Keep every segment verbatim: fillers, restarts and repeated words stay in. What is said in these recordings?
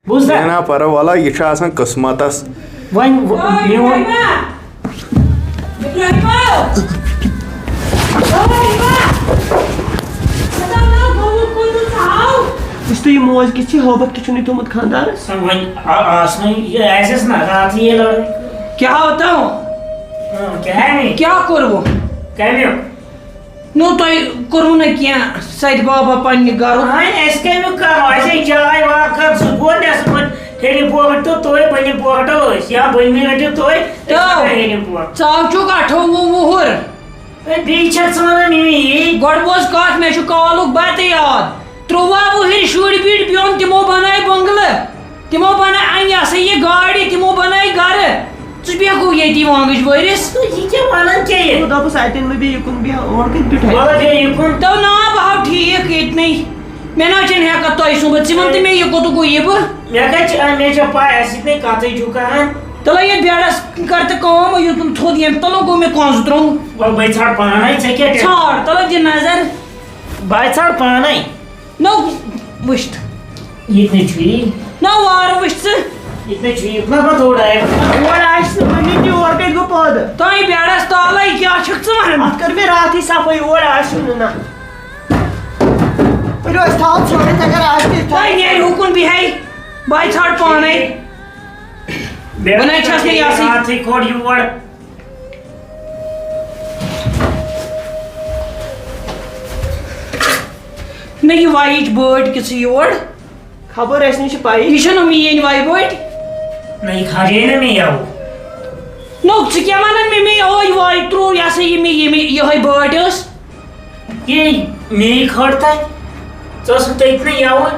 بوٗزتھا؟ کینٛہہ نا پرواے، وَلہٕ یہِ چھُ آسان قٕسمتس۔ وۄنۍ و-، میون یُس تُہۍ یہِ موج کِژھ چھِ، ہٲبتھ کیٛاہ چھُنہٕ تھوٚمُت خانٛدارَس؟ وۄنۍ آ-، آسنٕے یہِ آسٮ۪س نہ راتھٕے یہِ لڑٲے۔ کیٛاہ ہاو تَو؟ اۭں، کیٛاہ ہے؟ کیٛاہ کوٚروٕ؟ کَمیُک؟ نو، تۄہہِ کوٚروٕ نہٕ کینٛہہ سیدِ بابا پننہِ گرُک؟ وۄنۍ اَسہِ کَمیُک کَرو؟ اَسہِ ہے جاے واکھ اَکھ زٕ پور، نٮ۪صٕف پٲٹھۍ ہیٚرِ پور رٔٹِو تُہۍ، بٔنہِ پور رٔٹو أسۍ، یا بٔنمہِ رٔٹِو تُہۍ، أسۍ تو، رَٹو ہیٚرِ پور۔ ژاو چھُکھ اَٹھووُہ وُہُر۔ ہے، بیٚیہِ چھَکھ ژٕ وَنان مِمی یی؟ گۄڈٕ بوز کَتھ، مےٚ چھُ کالُک بَتہٕ یاد۔ تُرٛواہ وُہٕرۍ شُرۍ بیٖٹھۍ بیوٚن، تِمو بَنایہِ بٔنٛگلہٕ، تِمو بَنایہِ اَنہِ یہِ ہسا یہِ گاڑِ، تِمو بَنایہِ گَرٕ۔ ژٕ بیٚہہ گوٚو ییٚتی وانٛگٕج بٔرِس۔ تہٕ یہِ کیٛاہ وَنان کیٛاہ یہِ؟ بہٕ دوٚپُس اَتٮ۪ن مہٕ بیٚہہ یِکُن، بیٚہہ اورٕ کَتہِ بیٚٹھے؟ وَلہٕ بیٚہہ یِکُن۔ تو نا، بہٕ ہاو ٹھیٖک ییٚتنٕے۔ مےٚ نہ حظ چھَنہٕ ہٮ۪کَتھ تۄہہِ سُمبِتھ۔ ژٕ وَن تہٕ مےٚ، یہِ کوٚتُک گوٚو یہِ بہٕ؟ مےٚ کَتہِ چھِ، مےٚ چھےٚ پَے، اَسہِ سۭتۍ نَے کَتھٕے چھُو کَران۔ تَلہٕ ییٚتہِ بیڈَس کَر تہٕ کٲم، یُتُن تھوٚد ییٚمہِ تَلہٕ گوٚو مےٚ کۄنٛزٕ ترٛوومُت۔ وَلہٕ بہٕ ژھانٛڈٕ پانَے، ژےٚ کیٛاہ ٹٮ۪نشَن؟ ژھانٛڈ، تَلہٕ دِ نظر۔ بہٕ ژھانٛڈٕ پانَے۔ نو وٕچھتھ۔ ییٚتہِ نَے چھُ یی۔ نو وارٕ وٕچھ ژٕ۔ ییٚتہِ نَے چھُ یی۔ نہ، نہ، تھوڑا ہے۔ اور آسہِ نہٕ وۄنۍ تہِ، اور کَتہِ گوٚو پٲدٕ؟ تۄہہِ بیڈَس تالَے کیٛاہ چھُکھ ژٕ وَنان؟ اَتھ کٔر مےٚ راتھٕے صفٲیی، اور آسہِ نہٕ نہ۔ ؤلِو، أسۍ تھاوو ژھٲنٛڈِتھ، اگر آسہِ تہِ تۄہہِ نیرِ ہُکُن بِہے، بہٕ ژھانٛڈٕ پانَے۔ بہٕ نَے چھَس نہٕ یَژھٕے۔ راتھٕے کھوٚت یور۔ نہ، یہِ وایِچ بٲٹۍ کِژھ یور؟ خبر اَسہِ نِش چھِ پَیی۔ یہِ چھَنہٕ میٛٲنۍ وَیہِ بٲٹۍ۔ نہ، یہِ کھاجے نہ مےٚ یَوٕ۔ نو، ژٕ کیٛاہ وَنان مےٚ، مےٚ یہِ وایہِ ترٛوو، یہِ ہسا یہِ مےٚ، یہِ مےٚ، یِہوٚے بٲٹۍ ٲس۔ یے مے کھٲر تۄہہِ؟ ژٕ ٲسٕکھ تٔتۍ نٕے یَوٕ۔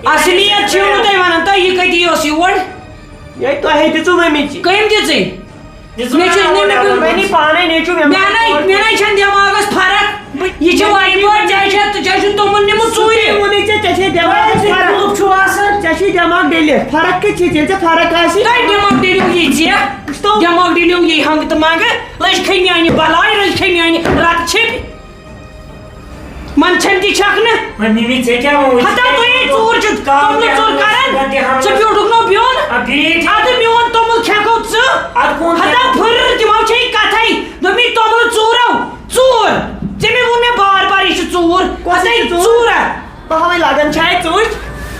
اصلیت چھِو نہٕ تُہۍ وَنان، تۄہہِ یہِ کَتی ٲس یور؟ یے تۄہے دِژوٕ مٔمی ژےٚ۔ کٔمۍ دِژٕے؟ دِژوٕ مےٚ چھُ مےٚ نہٕ مےٚ ووٚن۔ وۄنۍ پانے نیچو مےٚ مےٚ نَے، مےٚ نَے چھَنہٕ دٮ۪ماغَس فرق۔ یہِ چھِ وۄنۍ بٔڑ، ژےٚ چھےٚ، ژےٚ چھُ توٚمُل نیوٗمُت ژوٗرِ۔ ووٚنُے ژےٚ، ژےٚ چھے دٮ۪ماغَس فرق۔ ژےٚ چھے دٮ۪ماغ ڈٔلِتھ۔ فرق کَتہِ چھے ژےٚ؟ ژےٚ فرق آسی۔ تۄہہِ دٮ۪ماغ ڈٔلِو یہِ ژےٚ۔ دٮ۪ماغ ڈٔلِو یہِ ہنٛگہٕ تہٕ منٛگہٕ۔ لٔج کھے میٛانہِ بَلاے، لٔج کھے میٛانہِ رَتہٕ چھیٚپۍ۔ منٛدچھان تہِ چھکھ نہٕ۔ وۄنۍ مِمی، ژےٚ کیٛاہ ووٚنُے؟ ہتا تُہۍ ہے ژوٗر چھُ، کانٛہہ توٚملہٕ ژوٗر کران۔ ژٕ بیوٗٹھُکھ نہٕ بیوٚن؟ آ، بیٖٹھ۔ اَدٕ میون توٚمُل کھٮ۪کھ ژٕ۔ اَدٕ کون ہتا کھٮ۪کھ؟ پھٕر، تِمو چھے کتھے۔ دوٚپمَے توٚملہٕ ژوٗرو۔ ژوٗر۔ ژےٚ مے ووٚن مےٚ بار بار یہِ چھُ ژوٗر۔ کۄس ہتے چھِ ژوٗر؟ ژوٗرا۔ بہٕ ہاوَے لگان چھے ژوٗر۔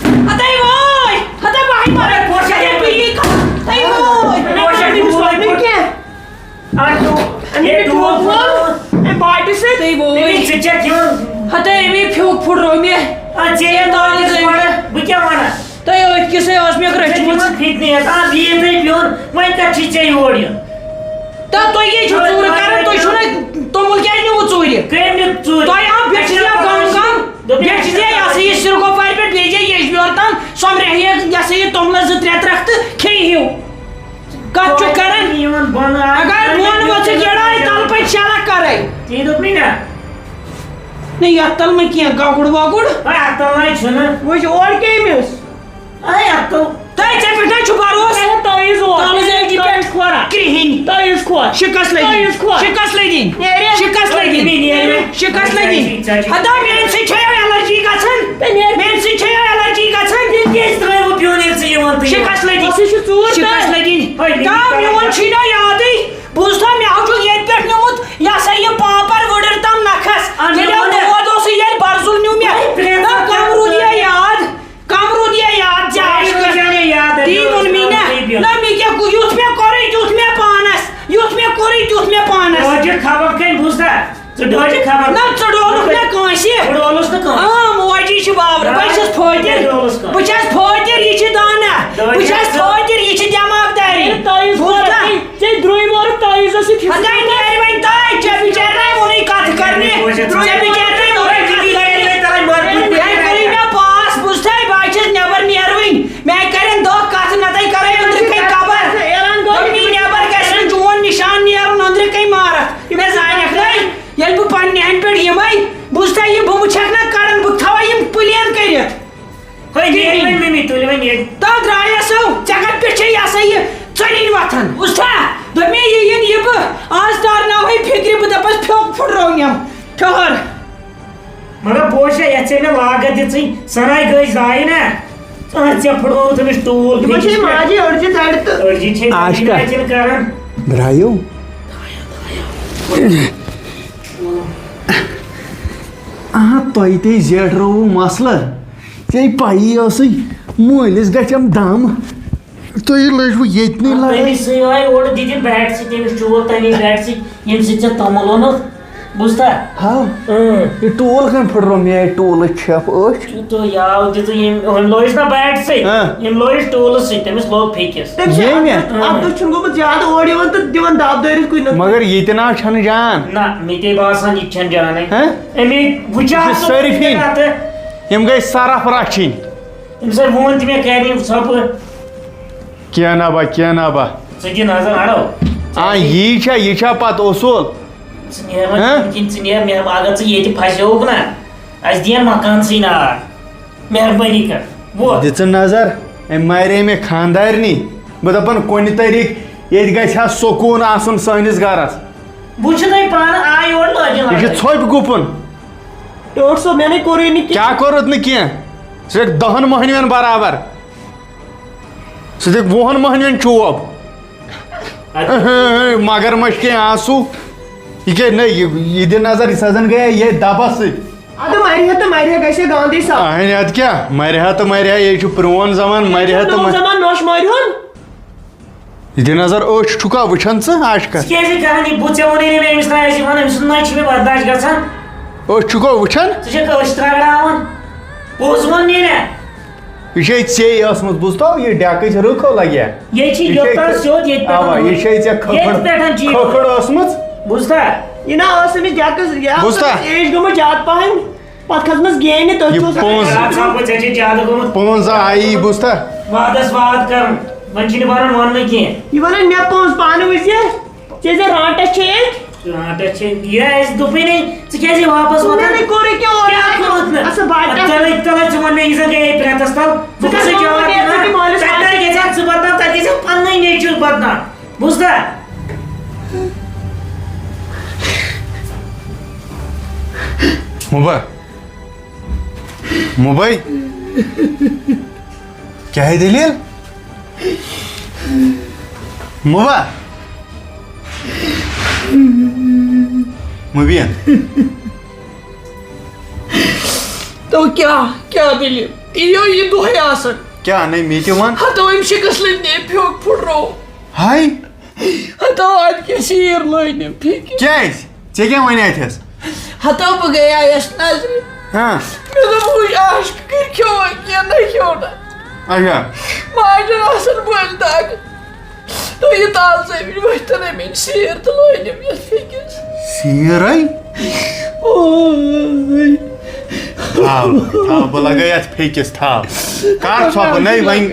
ہتے وٲے۔ ہتے بہٕ ہاے مَرٕ۔ پوشا ہتے ہے۔ پیٖک۔ ہتے وٲے۔ پوشا ہے۔ مےٚ کیٛاہ؟ اَتھ ٹوٗ-، اَمہِ یہِ ٹوٗ-، ٹوٗ-، اَمہِ باٹہِ سۭتۍ۔ تُہۍ وٲتۍ۔ ژٕ چھَکھ یِوان۔ ہَتہٕ أمی پھیُک پھُٹرو مےٚ۔ اَدٕ ژےٚ یہِ تالہٕ زٲوِج۔ بہٕ کیٛاہ وَنہٕ؟ تۄہہِ أتھۍ کِسٕے ٲس مےٚ ژٕ چھَکھ رٔچھمٕژ۔ یِوان فِتنہٕ ہٮ۪تھ۔ آ، بِہِو تُہۍ بِہُن۔ وۄنۍ کَتھ چھِ ژےٚ یور یُن؟ تہٕ تُہۍ کیٛازِ چھِو ژوٗرٕ کَران؟ تُہۍ چھِو نہٕ توٚمُل کیٛازِ نیوٗوٕ ژوٗرِ؟ کٔمۍ نیوٗ ژوٗرِ؟ تۄہہِ آو بیٚیہِ چھِ یا گام گام، دوٚپمَے بیٚیہِ چھِ یا یہِ ہسا یہِ سِرگوپارِ پٮ۪ٹھ، بیٚیہِ چھِ یہِ ییٚجبیور تام، سۄمبرِ ہیٚیہِ یہِ ہسا یہِ توٚملَس زٕ ترٛےٚ ترٛکھ تہٕ کھیٚیہِ ہیوٗ۔ کتھ چھُ کران؟ یِوان بۄنہٕ آ، اگر بۄن ؤژھِ گِڑاے تل پٔتۍ شلک کرے۔ تی دوٚپمَے نا۔ نہ، یتھ تل نہٕ کینٛہہ، گگُر وگُر۔ ہے، اتھ تل نَے چھُنہٕ۔ وٕچھ، اورٕ کٔمِس؟ ہے، اتھ تل۔ تۄہہِ ژےٚ پٮ۪ٹھ نہ چھُ بھروسہٕ۔ ہے، تٲویٖز اوس۔ تل زٲوجہِ پٮ۪ٹھ تٲویٖز کھورا۔ کرٛہِنۍ۔ تٲویٖز کھور۔ شِکس لٔگِنۍ۔ تٲویٖز کھور۔ شِکس لٔگِنۍ۔ نیرِ۔ شِکس لٔگِنۍ۔ نیرِ۔ شِکس لٔگِنۍ۔ ہتا میٛانہِ سۭتۍ چھےٚ الرجی گژھان۔ تہٕ نیرِ۔ میٛانہِ سۭتۍ چھےٚ الرجی گژھان۔ تیٚلہِ کیٛازِ ترٛٲیوٕ پیوٗن ییٚلہِ ژٕ یِوان تہٕ یِوان؟ شِکس لٔگِنۍ۔ اَسہِ چھُ ژوٗر شِکس تام۔ لٔگِنۍ۔ ہے، نہ، میون چھُے نہ یادٕے۔ بوٗزتھا، مےٚ حظ چھُ ییٚتہِ پٮ۪ٹھ نیوٗمُت یہِ ہسا یہِ پاپر وٕڈٕر تام نکھس۔ آ، ییٚلہِ مےٚ ووٚن دود اوسُے ییٚتہِ برزُل نیوٗ مےٚ۔ ہے، پرٛٮ۪تھ نہ، ساتہٕ کم روٗد یہِ یاد، کم روٗد یہِ یاد زِ آز کیٛاہ؟ یاد، تی ووٚن مےٚ نہ۔ یاد۔ نہ، مےٚ کیٛاہ کوٚر؟ یُتھ مےٚ کوٚرُے، تیُتھ مےٚ پانس۔ یُتھ مےٚ کوٚرُے، تیُتھ مےٚ پانس۔ ڈوجہِ خبر کٔمۍ بوٗزتھا؟ ژٕ ڈوجہِ خبر۔ نہ، ژٕ ڈولُکھ مےٚ کٲنٛسہِ۔ ژٕ ڈولُس نہٕ کانٛہہ۔ آ، موجی چھِ باورٕ۔ بہٕ چھَس فٲطر۔ ژٕ ڈولُس کانٛہہ۔ بہٕ چھَس فٲطر، یہِ چھِ دانا۔ ڈوجہِ بہٕ چھَس ژٕ۔ فٲطر، یہِ چھِ دٮ۪ماغ دٲری۔ ہے، تٲویٖز بوٗزتھا؟ کھورا۔ ژےٚ درٛوے مورُکھ تٲویٖزَس سۭتۍ حِصہٕ۔ ہتاے نیرِ وۄنۍ تاے، ژےٚ بِچارِ نَے ووٚنُے کَتھ کَرنہِ۔ ژےٚ بِچارِ نَے ووٚنُے کَتھ کَرنہِ۔ مےٚ کوٚرُے مےٚ پاس، بوٗزتھا، بہٕ ہا چھَس نٮ۪بر نیرٕوٕنۍ۔ مےٚ کَرن دَہ کَتھٕ، نَتہٕ کَرَے أنٛدرٕ کَنۍ قبر۔ دوٚپمَے نٮ۪بر گژھِ نہٕ چون نِشان نیرُن أنٛدرٕ کَنۍ مارَتھ۔ مےٚ زانٮ۪کھ نَے، ییٚلہِ بہٕ پننہِ ہَنہِ پٮ۪ٹھ یِمَے، بوٗزتھا، یہِ بہٕ وٕچھَکھ نہ کَڑان، بہٕ تھاوَے یِم plain کٔرِتھ۔ ہے، نیرِ وۄنۍ مِمی، تُلِو وۄنۍ ییٚتہِ۔ تَتھ درٛایَس ہو، ژےٚ کَتہِ پٮ۪ٹھ چھے یہِ ہسا یہِ ژٔنِنۍ وۄتھان؟ بوٗزتھا؟ دوٚپمَے یہِ یِن یہِ بہٕ آز تارناوہَے فِکرِ، بہٕ دَپَس پھیوٚک پھُٹرٲونٮ۪م۔ ٹھٔہر۔ مگر بوز سا، یَتھ ژےٚ مےٚ لاگَتھ دِژٕے، سۄ نَے گٔے ضایع نا۔ آ، ژےٚ پھُٹرووُتھ أمِس ٹوٗل، یِمن چھِ فِرِجَس پٮ۪ٹھ۔ ماجہِ أڑجہِ ژَرِ تہٕ أڑجہِ چھِ آشکا۔ یِمن کَران۔ درٛایو؟ آ، تۄہہِ تے زیٹھرووُ مسلہٕ۔ ژےٚ پَیی ٲسٕے، مٲلِس گژھٮ۪م دَم۔ تُہۍ لٔجوٕ ییٚتنٕے لڑٲے۔ تٔمِس سۭتۍ آے اورٕ دِتِن بیٹ سۭتۍ، تٔمِس ٹوٗل تَمی بیٹ سۭتۍ، ییٚمہِ سۭتۍ ژےٚ توٚمُل اوٚنُتھ۔ بوٗزتھا؟ ہاو۔ اۭں۔ یہِ ٹوٗل کَمہِ پھٕٹرو مےٚ؟ ٹوٗلَس چھَپھ أچھ۔ تہٕ یاو دِتُن ییٚمۍ، أمۍ لٲج نہ بیٹ سۭتۍ، ہاں۔ ییٚمۍ لٲج ٹوٗلہٕ سۭتۍ، تٔمِس لوٚگ پھیٚکِس۔ تٔمۍ چھِ ییٚمۍ؟ اَتھ، اَتھ دٔچھُن گوٚمُت زیادٕ اورٕ یِوان تہٕ دِوان دَب دٲرِتھ کُنہِ نَتہٕ۔ مگر یہِ تہِ نہ حظ چھَنہٕ جان۔ نہ، مےٚ تے باسان، یہِ تہِ چھَنہٕ جانٕے۔ ہاں؟ أمۍ وٕچھان یہِ چھِ سٲری فِن۔ یِم گٔے سرف رَچھِنۍ۔ أمۍ سۭتۍ ووٚن تہِ مےٚ کَرِ یِم ژھۄپہٕ۔ کینٛہہ نہ با، کینٛہہ نہ با۔ ژٕ دِ نظر، اَڑو۔ آ، یی چھا، یہِ چھا پتہٕ اصوٗل؟ ژٕ نیر وۄنۍ ہہ؟ ییٚمہِ کِنۍ، ژٕ نیر مہربٲنی، اگر ژٕ ییٚتہِ پھسیوکھ نہ، اَسہِ دِیَن مکانسٕے نار۔ مہربٲنی کر، ووت۔ دِژٕن نظر، أمۍ مارے مےٚ خانٛدارنی۔ بہٕ دَپان، کُنہِ طریٖقہٕ ییٚتہِ گژھِ ہا سکوٗن آسُن سٲنِس گرس۔ وٕچھِو تُہۍ پانہٕ، آے یور لٲجِن یہِ چھُ لڑٲے۔ ژھۄپہِ گُپُن۔ ٹٲٹھ صٲب، مےٚ نے کوٚرُے نہٕ کینٛہہ۔ کیٛاہ کوٚرُتھ نہٕ کینٛہہ؟ ژٕ چھَکھ دَہَن مٔہنِوٮ۪ن برابر۔ ژٕ دِکھ وُہَن مٔہنِوٮ۪ن چوب۔ اَدٕ مگر مہ چھُ کینٛہہ آسُو۔ یہِ کیٛاہ نہ، یہِ، یہِ دِ نظر، یہِ سا زَن گٔیے ییٚتھۍ دَبَس سۭتۍ۔ اَدٕ مَرِ ہا تہٕ مَرِ ہا، گژھِ ہا گاندھی صاحب۔ اَہَنہِ، اَدٕ کیٛاہ؟ مَرِ ہا تہٕ مَرِ ہا، یے چھُ پرٛون زمانہٕ، مَرِ ہا یہِ چھُ تہٕ نوٚو مَرِ۔ زمانہٕ، نوٚش مَرِ ہُن۔ یہِ دِ نظر، أچھ چھُکھا وٕچھان ژٕ، عاشقہ؟ ژٕ کیٛازِ کران یہِ؟ بہٕ ژےٚ ووٚنُے نہٕ مےٚ أمِس نہ آسہِ یِوان، أمۍ سُنٛد نہ چھُ مےٚ برداش گژھان۔ أچھ چھُکھا وٕچھان؟ ژٕ چھَکھ أچھ ترٛگڑاوان۔ پوٚز ووٚن مےٚ مےٚ۔ یہِ چھے ژے ٲسمٕژ، بوٗزتھو، یہِ ڈٮ۪کٕچ رٕکھ ہو لگہِ۔ ییٚتہِ چھِ یہِ چھے یوٚت تام ژےٚ، سیوٚد، ییٚتہِ پٮ۪ٹھ اَوا، نوٚو۔ یہِ چھے ژےٚ ییٚتہِ کھٔکھٕڑ، پٮ۪ٹھ چھِ یہِ۔ کھٔکھٕڑ ٲسمٕژ۔ بوٗزتھا؟ یہِ نا ٲس أمِس ڈٮ۪کٕچ، یہِ ٲس بوٗزتھا؟ أمِس ایج گٔمٕژ زیادٕ پہن۔ پتہٕ کھٔژمٕژ گینہِ، تٔتھۍ یہِ اوس پونٛسہٕ۔ اَتھ ژھاپہٕ ژےٚ چھے زیادٕ گوٚمُت۔ پونٛسہٕ آیی، بوٗزتھا؟ وعدس وعد کرُن، وۄنۍ چھُنہٕ بنان وننہٕ کینٛہہ۔ یہِ ونان مےٚ پونٛسہٕ پانہٕ وٕچھ زِ ژےٚ زِ رانٛٹس چھے أتھۍ۔ رانٛٹس چھے، یہِ اَسہِ دوٚپُے نَے، ژٕ کیٛازِ واپس وۄتھان؟ مےٚ نے کوٚرُے کیٛاہ اورٕ؟ کیٛاہ کوٚرُتھ نہٕ؟ اَصٕل بایہِ، اَدٕ تَلے، تَلے ژٕ وَن مےٚ، یہِ زن گٔیے پرٛٮ۪تھس تل، ژٕ بہٕ کُسٕے کَرٕ جواب وۄنۍ دِوان؟ ژٕ دِ مٲلِس تَتہِ ماجہِ۔ گژھِ ہا ژٕ بدنام، تَتہِ گژھِ ہا پننُے نیٚچوٗ بدنام۔ بوٗزتھا؟ مُبا۔ مُبے۔ کیٛاہ ہے دٔلیٖل؟ مُبا۔ مُبیٖن۔ تو کیٛاہ، کیٛاہ دٔلیٖل؟ یہِ یہِ دۄہے آسان۔ کیٛاہ نَے مےٚ تہِ وَن؟ ہتو أمۍ شِکس لٔبۍ نے پھیوٚک پھُٹرو۔ ہاے۔ ہتو اَتہِ کیٛاہ سیٖر لٲجنم، ٹھیٖک؟ کیٛازِ؟ ژےٚ کیٛاہ وَنہِ اَتھٮ۪س؟ ہتو بہٕ گٔیایس نظرِ۔ ہاں۔ مےٚ دوٚپ، وٕچھ، عاشقہٕ کٔرۍ کھیوٚوا کینٛہہ نہ کھیوٚو نہٕ۔ اچھا۔ ماجہِ آسن بٔلۍ دگ۔ تہٕ یہِ تال ژٲمِج ؤتھۍ تہٕ أمِنۍ سیٖر تہٕ لٲجنم یَتھ پھیٚکِس۔ سیٖرے؟ اوے۔ تھاو، تھاو، بہٕ لگے یَتھ پھیٚکِس، تھاو۔ کر ژھۄپہٕ، نَے وۄنۍ۔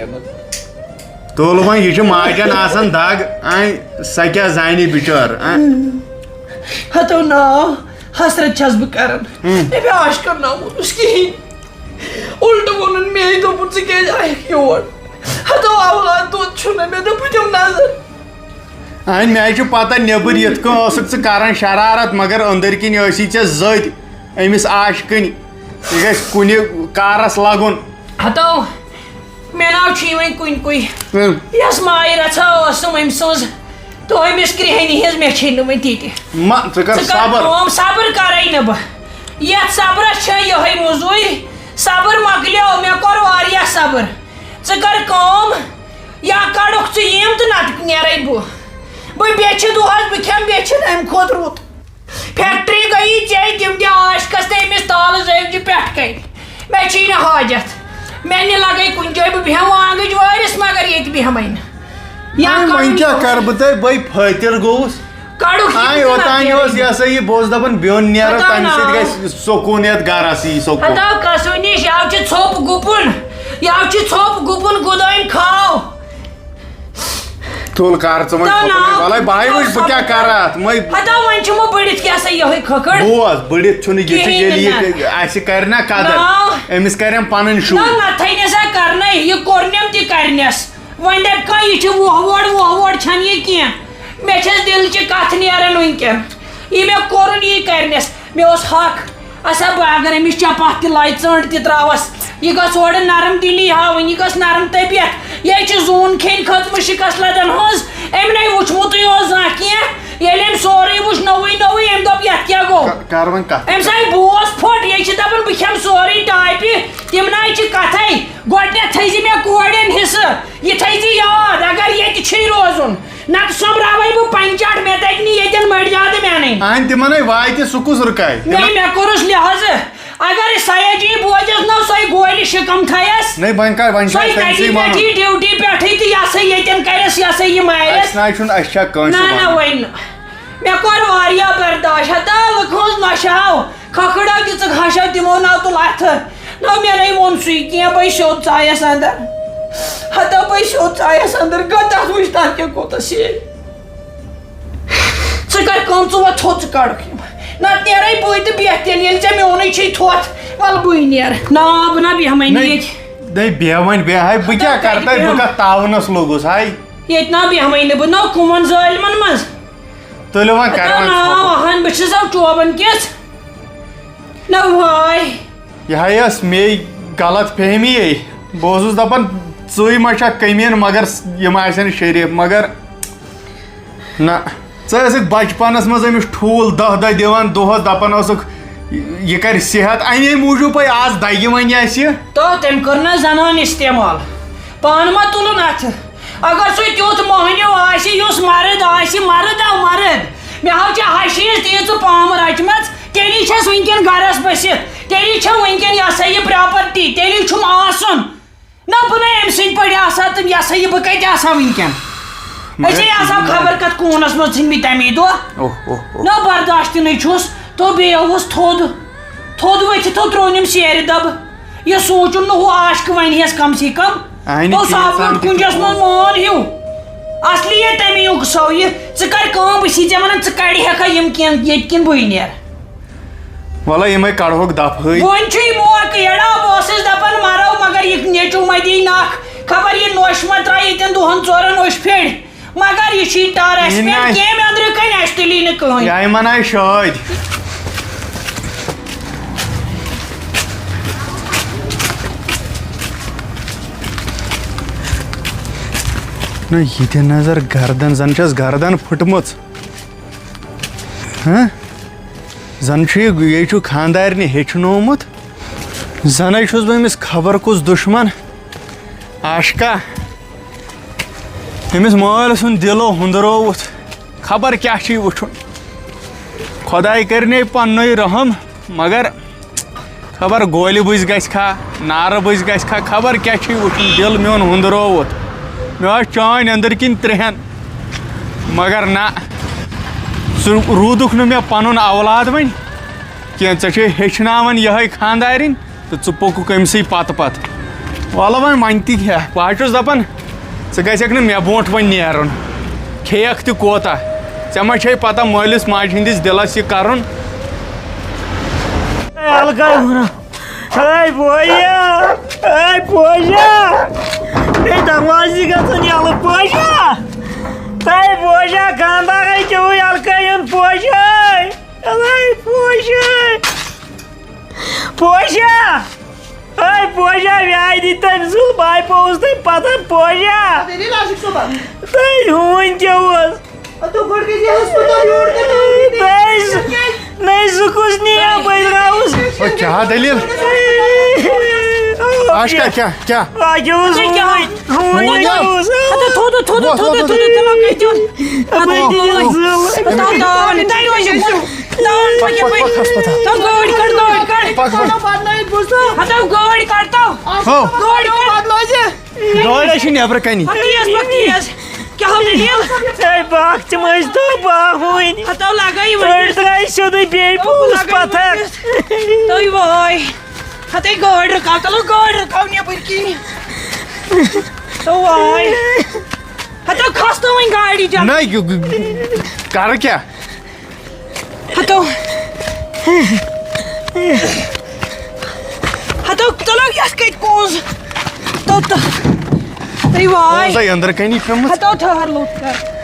تُل وۄنۍ، یہِ چھُ ماجن آسان دگ، اَنۍ سۄ کیٛاہ زانہِ بِچٲر، اَنۍ؟ ہتو ناو حسرت چھَس بہٕ کران۔ ہُم۔ مےٚ بیٛاش کرناوُن اوس کِہیٖنۍ۔ اُلٹہٕ ووٚنُن مے، دوٚپُن، ژٕ کیٛازِ آیکھ یور؟ ہتو اولاد دۄد چھُنہٕ۔ مےٚ دوٚپ، بہٕ دِمہٕ نظر۔ اَنۍ، مےٚ چھُ پتہ، نیٚبٕرۍ یِتھ کٔنۍ ٲسٕکھ ژٕ کران شرارت، مگر أنٛدٕرۍ کِنۍ ٲسی ژےٚ زٔدۍ أمِس عاشقٕنۍ۔ یہِ گژھِ کُنہِ کارس لگُن۔ ہتو، مےٚ ناو چھُ یِوان کُنہِ کُے۔ ہُم۔ یۄس ماہِ رژھا ٲسٕم أمۍ سٕنٛز، تہٕ أمِس کرٛیٚہنہِ ہِنٛز مےٚ چھے نہٕ وۄنۍ تِتہِ۔ مہ، ژٕ کر ژٕ کر صبر۔ کٲم، صبر کرے نہٕ بہٕ۔ یتھ صبرس چھےٚ یِہے موٚزوٗرۍ۔ صبر مۄکلیو، مےٚ کوٚر واریاہ صبر۔ ژٕ کر کٲم، یا کڑُکھ ژٕ یِم تہٕ نتہٕ نیرے بہٕ۔ بہٕ بیچھِ دۄہس، بہٕ کھٮ۪مہٕ بیچھِ امہِ کھۄتہٕ رُت۔ فیکٹری گٔیی ژےٚ، تِم تہِ عاشقس تہٕ أمِس تالہٕ زٲوجہِ پٮ۪ٹھ کنہِ۔ مےٚ چھُے نہٕ حاجت۔ مےٚ نہٕ لگے کُنہِ جایہِ، بہٕ بیٚہمہٕ وانگٕچ وٲرِس، مگر ییٚتہِ بیٚہمے نہٕ۔ یا وۄنۍ، وۄنۍ کَرُن کیٛاہ چھُ۔ کَرٕ بہٕ تۄہہِ؟ بٔے فٲطر گوٚوُس۔ کَڑُکھ یہِ آے تہِ اوٚتانۍ نہ اوس یہِ ہسا یہِ، بہٕ اوسُس دَپان بیوٚن نیرو، ہتاو تَمہِ سۭتۍ ناو۔ گژھِ سکوٗن یَتھ گَرَس یی سکوٗن۔ ہتاو کَسوٗ نِش، یَوٕ چھِ ژھوٚپ گُپُن، یَوٕ چھِ ژھوٚپ گُپُن گُدٲنۍ کھاو۔ تُل کر ژٕ وۄنۍ تَو فوٹو ناو۔ وَلَے بہٕ ہاے وٕچھ بہٕ کیٛاہ کَرٕ اَتھ، مَے۔ ہتاو وۄنۍ چھِ یِمو بٔڑِتھ کیٛاہ سا یِہوٚے کھٔکھٕڑ۔ بوز، بٔڑِتھ چھُنہٕ یہِ، چھُ کِہیٖنۍ ییٚلہِ نہٕ۔ یہِ آسہِ کَرِ نہ قدر، ناو۔ أمِس کَرٮ۪م پَنٕنۍ شُرۍ۔ نہ، نہ تھٲینَس ہا کَرنَے، یہِ کوٚرنٮ۪م تہِ کَرنَس۔ وۄنۍ دَپہِ کانٛہہ، یہِ چھِ وُہ وۄڑ، وُہ وۄڑ چھَنہٕ یہِ کینٛہہ۔ مےٚ چھَس دِلچہِ کَتھٕ نیران وٕنۍکٮ۪ن۔ یہِ مےٚ کوٚرُن، یی کَرنَس۔ مےٚ اوس حق۔ اَسا بہٕ اگر أمِس چپاتھ تہِ لاجہِ، ژٔنٛڈ تہِ ترٛاوَس، یہِ گٔژھ اورٕ نرم دلی ہاوٕنۍ، یہِ گٔژھ نرم طبیعت۔ یہِ چھِ زوٗن کھیٚنۍ کھٔژمٕژ شِکس لدن ہٕنٛز۔ أمۍ نے وُچھمُتٕے اوس زانٛہہ کینٛہہ۔ ییٚلہِ أمۍ سورُے وُچھ نوٚوُے نوٚوُے، أمۍ دوٚپ، "یتھ کیٛاہ گوٚو؟" ک-، کر وۄنۍ کتھ۔ أمۍ سا بوس پھوٚٹ، یہِ چھِ دپان، "بہٕ کھٮ۪مہٕ سورُے ٹاپہِ۔" تِم نے چھِ کتھے۔ گۄڈٕنٮ۪تھ تھٲیزِ مےٚ کورٮ۪ن حصہٕ، یہِ تھٲیزِ یاد، اگر ییٚتہِ چھُے روزُن، نتہٕ سۄمبراوے بہٕ پنچاٹ، مےٚ تگہِ نہٕ ییٚتٮ۪ن مٔڈۍ زیادٕ مینٕنۍ۔ اہن تِمنے واتہِ سُہ کُس رُکاے؟ مےٚ، مےٚ کوٚرُس لحاظہٕ۔ اگر سید جی بوزٮ۪س نہ، سۄے گولہِ شِکم تھایس۔ نَے، وۄنۍ کَر، وۄنۍ چھُ سۄے اَسہِ تٔمۍ تَتی سٕے وَنُن۔ پٮ۪ٹھٕے ڈیوٹی پٮ۪ٹھٕے تہٕ یہِ ہسا ییٚتٮ۪ن کَرٮ۪س، یہِ ہسا یہِ مارٮ۪س۔ اَسہِ نہ چھُنہٕ، اَسہِ چھا کٲنٛسہِ نہ، نہ، وَنُن؟ وۄنۍ نہٕ۔ مےٚ کوٚر واریاہ برداش۔ ہتا لُکھ ہٕنٛز نۄشہِ ہاو، کھکھٕڑو دِژٕکھ ہشو، تِمو نہ تُل اَتھٕ۔ نہ، مےٚ نَے ووٚن سُے کینٛہہ، بَے سیوٚد ژایَس اَندر۔ ہتا بَے سیوٚد ژایَس اَندر، گوٚو تَتھ وٕچھ تَتھ کیٛاہ کوٗتاہ سیٚے۔ ژٕ کر کٲم، ژٕ وۄتھ تھوٚد، ژٕ کڑُکھ یِم۔ نتہٕ نیرے بٕے تہٕ بیٚہہ تیٚلہِ، ییٚلہِ ژےٚ میونٕے چھُے تھوٚتھ، وَلہٕ بٕے نیرٕ۔ نا، بہٕ نا بیٚہمَے نہٕ نَے، ییٚتہِ۔ نَے، بیٚہہ وۄنۍ، بیٚہہ۔ ہاے، بہٕ کیٛاہ تَتہِ کرٕ تۄہہِ؟ بہٕ بیٚہمہٕ۔ کَتھ تاونَس لوٚگُس، ہاے؟ ییٚتہِ نا بیٚہمَے نہٕ بہٕ، نہ کُمَن ظٲلمَن منٛز۔ تُلِو وۄنۍ، کَرو ہتا وۄنۍ نا، ژھۄپہٕ۔ اہن، بہٕ چھَس اَتھ ٹوبَن کِژھ۔ نہ وٲے۔ یہِ ہا ٲس مے غلط فہمی۔ بہٕ اوسُس دَپان، ژٕے ما چھَکھ کٔمیٖن، مگر یِم آسن شریٖف، مگر نہ، ژٕ ٲسٕکھ بچپنس منٛز أمِس ٹھوٗل دَہ دَہ دِوان دۄہس، دَپان ٲسٕکھ، یہِ کرِ صحت، اَمے موٗجوٗبے آز دَگہِ وۄنۍ اَسہِ۔ تو تٔمۍ کٔر نہ زنان استعمال، پانہٕ ما تُلُن اَتھٕ؟ اگر سُہ تیُتھ مۄہنیو آسہِ، یُس مرد آسہِ، مرد آو مرد، مےٚ ہاو ژےٚ ہشیٖس تیٖژٕ پامہٕ رچمژ، تیٚلی چھَس وٕنکٮ۪ن گرس بٔسِتھ، تیٚلی چھےٚ وٕنکٮ۪ن یہِ ہسا یہِ پراپرٹی، تیٚلی چھُم آسُن۔ نہ، بہٕ نَے أمۍ سٕنٛدۍ پٲٹھۍ آسہٕ ہا، تہٕ یہِ ہسا یہِ بہٕ کَتہِ آسہٕ ہا وٕنکٮ۪ن؟ مگر أسۍ ہے آسہٕ ہا خبر کَتھ کوٗنَس منٛز ژھٕنمٕتۍ تَمی دۄہ۔ اوہ، اوہ، اوہ۔ نہ، برداش تہِ نَے چھُس، تہٕ بیٚیہِ اوس تھوٚد۔ تھوٚد ؤتھِتھ تہٕ ترٛوو نِم سیرِ دَبہٕ۔ یہِ سوٗنٛچُن نہٕ ہُہ عاشقہٕ وَنہِ ہَس کم سے کم۔ اَہنہِ تو ٹھیٖک صاف سان پٲٹھۍ تہِ کُنجَس چھُ۔ منٛز مون ہیوٗ۔ اصلی یے تَمی یُک سو یہِ۔ ژٕ کَر کٲم، بہٕ چھِسے ژےٚ وَنان، ژٕ کَڑِ ہٮ۪کھا یِم کینٛہہ ییٚتہِ کِنہٕ بٕے نیرٕ؟ وَلہٕ یِمَے کَڑہوکھ دَفہٕ۔ وۄنۍ چھُ یہِ موقعہٕ یَڑا، بہٕ اوسُس دَپان مَرو، مگر یہِ نیٚچوٗ ما دی نَکھ، خبر یہِ نوٚش ما ترٛایہِ ییٚتٮ۪ن دۄہَن ژورَن اوٚش پھِرِ۔ مگر یہِ چھُے ٹَر اَسہِ یہِ پٮ۪ٹھ نَے۔ کیٚمۍ أنٛدرٕ کَنہِ، اَسہِ تُلی نہٕ کٕہٕنۍ۔ یہِ آیہِ مَناے شٲدۍ۔ نہ، یہِ تہِ نظر گردن، زَن چھَس گردن پھٕٹمٕژ۔ ہہ؟ زَن چھُ یہِ، یہِ چھُ خانٛدارنہِ ہیٚچھنومُت۔ زَنَے چھُس بہٕ أمِس خبر کُس دُشمن۔ عاشقہ، أمِس مٲلۍ سُنٛد دِلو ہُنٛدرووُتھ۔ خبر کیٛاہ چھُے وٕچھُن۔ خۄداے کٔرِنے پنٛنُے رحم، مگر خبر گولہِ بٕزۍ گژھِ کھا، نارٕ بٕزۍ گژھِ کھا، خبر کیٛاہ چھُے وٕچھُن۔ دِل میون ہُنٛدرووُتھ۔ مےٚ ٲس چٲنۍ أنٛدٕرۍ کِنۍ ترٛہَن، مگر نہ، سُہ روٗدُکھ نہٕ مےٚ پَنُن اولاد وۄنۍ کینٛہہ۔ ژےٚ چھے ہیٚچھناوان یِہوٚے خانٛدارِنۍ تہٕ ژٕ پوٚکُکھ أمۍ سٕے پَتہٕ پَتہٕ۔ وَلہٕ وۄنۍ، وۄنۍ تہِ کیٛاہ، بہٕ حظ چھُس دَپان، ژٕ گژھکھ نہٕ مےٚ برونٛٹھ وۄنۍ نیرُن۔ کھیٚیَکھ تہِ کوتاہ؟ ژےٚ ما چھے پَتہ مٲلِس ماجہِ ہِنٛدِس دِلَس یہِ کَرُن؟ الگا ہُنہ۔ ہے بویا! ہے بویا! ہے دروازٕ گژھن یَلہٕ، بویا! ہے بویا، خانٛدارَے کیٛاہ یَلہٕ کَرِ یُن، بویا! ہے بویا! پوشا! ہے پوشا، میٛانہِ تٔمۍ سُنٛد بایہِ پوٚز تٔمۍ پتن پوشا! دٔلیٖل آصف صٲبا۔ تٔمۍ ہوٗنۍ کیٛاہ اوس؟ ہتو گۄڈٕ گٔے یہِ ہسپتال یور کَتھ آو یہِ؟ تٔمۍ سُہ-، نَے سُہ کُس نِیا بٔلۍ راوُس؟ او، کیٛاہ دٔلیٖل؟ آشکا، کیٛاہ، کیٛاہ؟ آ، کیٛاہ اوس تُہۍ کیٛاہ؟ ہوٗنۍ؟ ہوٗنۍ ہوٗنۍ کیٛاہ آو؟ اوس؟ ہتو تھوٚد، تھوٚد، وۄتھ، تھوٚد، وۄتھ، تھوٚد، وۄتھ۔ تھوٚد، تھوٚد۔ ہتو، بٔلۍ دِیِو زٲل۔ ہتو، داوان، تۄہہِ روزِو۔ داوان پٔکِو، پکھ، پکھ، پٔکِو۔ پکھ، ہسپتال۔ تو گٲڑۍ کڑ، گٲڑۍ کڑ۔ پکھ، پکھ۔ ہتو گٲڑۍ کڑ تو۔ ہو۔ گٲڑۍ کڑ۔ گٲڑۍ ہے چھِ نٮ۪برٕ کَنی۔ پکھ تیز، پکھ تیز۔ کیٛاہ ہو دٔلیٖل؟ ہے باغ تِم ٲسۍ دَہ باغ ہوٗنۍ۔ ہتو لگٲیِو أڑۍ وۄنۍ۔ درٛاے سیوٚدُے بیٚیہِ ہتو پوٚز لگٲیِو پتھر۔ وۄنۍ۔ تُہۍ وٲے۔ ہتے گٲڑۍ رُکاو، تلو گٲڑۍ رُکاو نیٚبٕرۍ کِنۍ۔ تو وٲے۔ ہتو کھس تو وۄنۍ گاڑِ جلدی۔ نہ، یہِ، کَرٕ کیٛاہ؟ ہتو۔ ہتو، تُلو یَتھ کَتہِ پوٚز؟ تو، تو۔ ہے واے۔ پوٚزَے أنٛدرٕ کَنی پیوٚمُت۔ ہتو، ٹھٔہر لوٚت کر۔